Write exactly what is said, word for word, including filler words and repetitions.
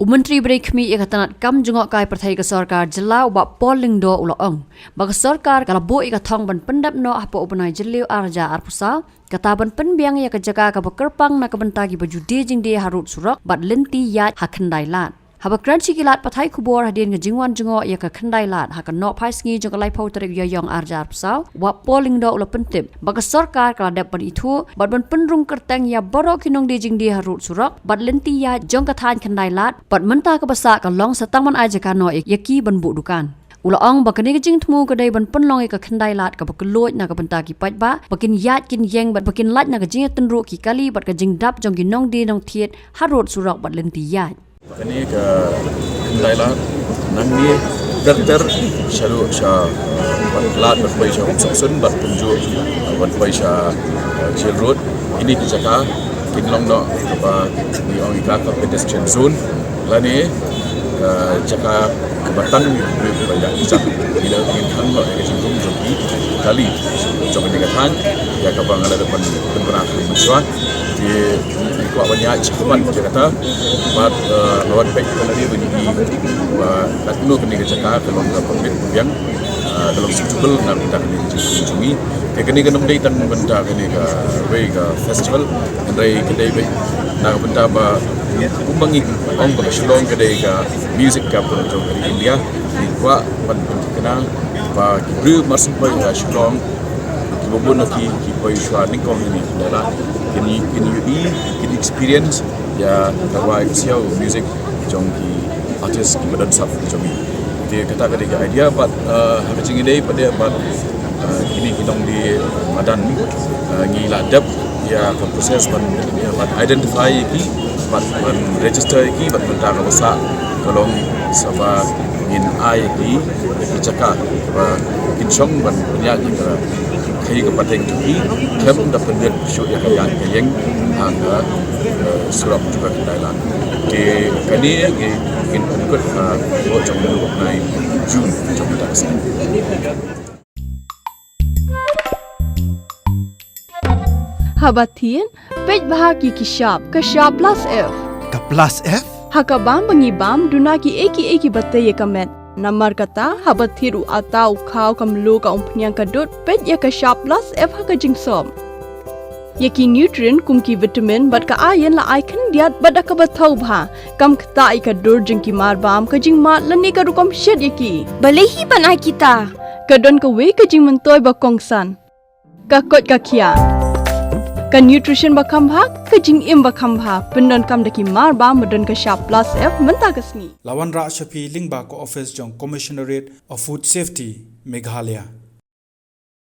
U Myntri ba dei khmih ïa ka tnad kam jngohkai pyrthei ka sorkar jylla u Bah Paul Lyngdoh u la ong ba ka sorkar ka la buh ïa ka thong ban pyndep noh hapoh u bnai Jylliew ar hajar arphew saw, kata ban pynbiang ïa ka jaka kaba kyrpang na ka bynta kiba ju die jingdie harud surok bad lynti ïaid ha Khyndailad. Haba kren sha ki lad pathai khubor hadien ka jingwan jngoh ïa ka Khyndailad ha ka nohphai sngi jong ka laiphew tarik Ïaïong ar hajar arphew saw, u Bah Paul Lyngdoh u la pyntip ba ka sorkar ka la dep ban ithuh bad ban pynrung kyrteng ïa baroh ki nongdie jingdie harud surok bad lynti ïaid jong ka thaiñ Khyndailad, bad mynta kaba sah ka long sa tang ban ai jaka noh ïa ki ban buh dukan. U la ong ba kane ka jingthmu ka dei ban pynlong ïa ka Khyndailad kaba kylluid na ka bynta ki paidbah ba kin ïaid kin ïeng bad ba kin lait na ka jingïatynruh ki kali bad ka jingdap jong ki nongdie nongthied harud surok bad lynti ïaid. Kane ka Khyndailad nangne ter ter sha ruh sha, eh, Lad ban poi sha Umsongsun bad kumjuh, eh, ban poi sha, eh, Jail Road. Kine ki jaka kin long noh kaba ngi ong ïa ka ka pedestrian zone. Lane ka jaka kaba tang ïa ki briew kiba ïaid ki jaka. Ngi la, ngin khang noh ïa ka jingrung jong ki kali jong kane ka thaiñ ïa kaba nga la dep ban pynbna ha mynshuwa. Te ngi kwah ban ïaid shakhmat ïa kata bad, eh, la wan beit ka lade ban ïohi ba katno kane ka jaka ka long kaba bit biang, eh, ka long suitable na ka bynta kane ka jingthmu jong ngi. Te kane kan ym dei tang na ka bynta kane kawei ka festival, hynrei ka dei beit na ka bynta ba kumba ngi ong ba ka Shillong ka dei ka music capital jong ka ri India. Ngi kwah ban pynthikna ba ki briew marshen poi ha Shillong kiba bun na ki, ki poi shuwa nyngkong hangne ha Lad, kin, kin ïohi, kin experience ïa ka rwai ka siaw music jong ki artist kiba don sap jong ngi. Te kata ka dei ka idea bad, eh, ha ka jingïadei pat de bad, eh, kine ki nongdie madan, eh, ngi la dep ïa ka process ban, ïa ban identify ïa ki bad ban register ïa ki bad mynta kaba sah ka long sa ba ngin ai ïa ki ïa ki jaka ba kin shong ban pynïaid ïa ka khaïi ka pateng jong ki, khlem da pynbeit shuh ïa ka ïaid ka ïeng ha ka, eh, surok jong ka Khyndailad. Te kane ngi, ngin pynkut ha ka por jong u bnai June jong ka seng. Haba thied, peit bha ki ki shap, ka shap plus F. Ka plus F? Ha ka bam ba ngi bam, duna ki ei ki ei kiba tei ïa ka met. Namar kata, haba thied u atta, u khaw, ka mluh, ka umphniang, ka dud, peit ïa ka shap plus F ha ka jingsop. Ïa ki nutrient kum ki vitamin bad ka iron la ai khyndiat bad da kaba thaw bha. Kam ktah ïa ka dur jong ki mar bam, ka jingmad lane ka rukom shet ïa ki. Balei hi ban ai kita? Ka don kawei ka jingmyntoi ba kongsan. Ka koit ka khiah. Ka nutrition ba kham bha, ka jingim ba kham bha. Pyndonkam da ki mar bam ba don ka shap plus F mynta ka sngi. La wanrah sha phi lyngba ka office jong Commissionerate of Food Safety, Meghalaya.